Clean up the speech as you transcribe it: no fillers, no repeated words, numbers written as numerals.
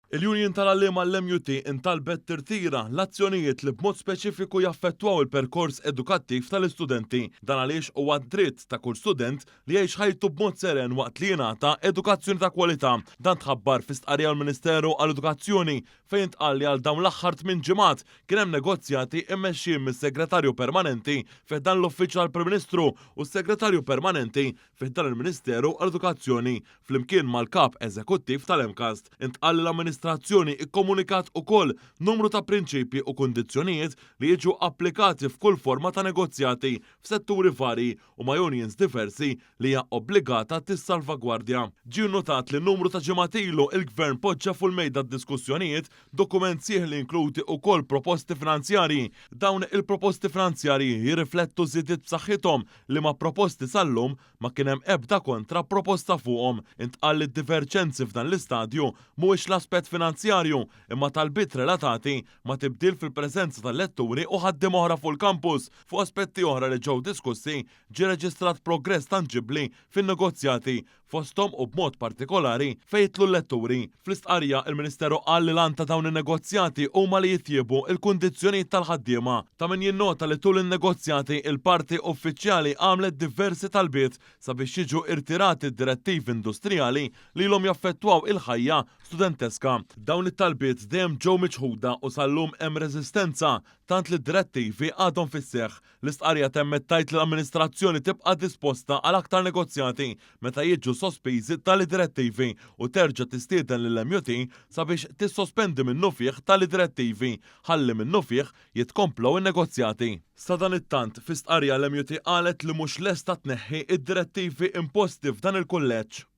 Il-Union tal-Għalliema l-MUT intalbet tirtira l-azzjonijiet li b'mod speċifiku jaffettwaw il-perkors edukattiv tal-istudenti. Dan għaliex huwa dritt ta' kull student li jgħix ħajtu b'mod seren waqt li jingħata edukazzjoni ta' kwalità. Dan tħabbar fi stqarrija l-Ministeru għall-Edukazzjoni fejn intqal li għal dawn l-aħħar tminn ġimgħat kien hemm negozjati mmexxijin mis-Segretarju Permanenti fi ħdan l-Uffiċċju tal-Prim Ministru u s-Segretarju Permanenti fi ħdan il-Ministeru għall-Edukazzjoni flimkien mal-Kap Eżekuttiv tal-MCAST. Intqal li l-amministrazzjoni kkomunikat ukoll numru ta' prinċipji u kundizzjonijiet li jiġu applikati f'kull forma ta' negozjati f'setturi varji u ma' unions diversi li hija obbligata tissalvagwardja. Ġie nnotat li numru ta' ġimgħat ilu il-Gvern poġġa fuq il-mejda d-diskussjonijiet Dokument sħiħ li jinkludi wkoll proposti finanzjarji. Dawn il-proposti finanzjarji jirriflettu żidiet b'saħħithom liema proposti sal-lum ma kien hemm ebda kontra proposta fuqhom. Intqal li d-diverġenzi f'dan l-istadju mhuwiex l-aspett finanzjarju imma talbiet relatati ma' tibdil fil-preżenza tal-letturi u ħaddiema oħra fuq il-kampus. Fuq aspetti oħra li ġew diskussi ġie reġistrat progress tanġibbli fin-negozjati fosthom u b'mod partikolari fejn jidħlu l-letturi. Fl-istqarrija, il-Ministeru qal li l-għan ta' dawn in-negozjati huma li jitjiebu l-kundizzjonijiet tal-ħaddiema. Ta' min jinnota li tul in-negozjati, il-parti uffiċjali għamlet diversi talbiet sabiex jiġu irtirati d-direttivi industrijali li ilhom jaffettwaw il-ħajja studenteska. Dawn it-talbiet dejjem ġew miċħuda u sal-lum hemm reżistenza tant li d-direttivi għadhom fis-seħħ. L-istqarrija temmet tgħid li l-amministrazzjoni tibqa' disposta għal aktar negozjati meta jiġu sospiżi tali direttivi u terġa' tistieden lill-MUT sabiex tissospendi minnufih tali direttivi ħalli minnufih jitkomplew in-negozjati. Sadanittant, fi stqarrija l-MUT qalet li mhux lesta tneħħi d-direttivi imposti f'dan il-kulleġġ.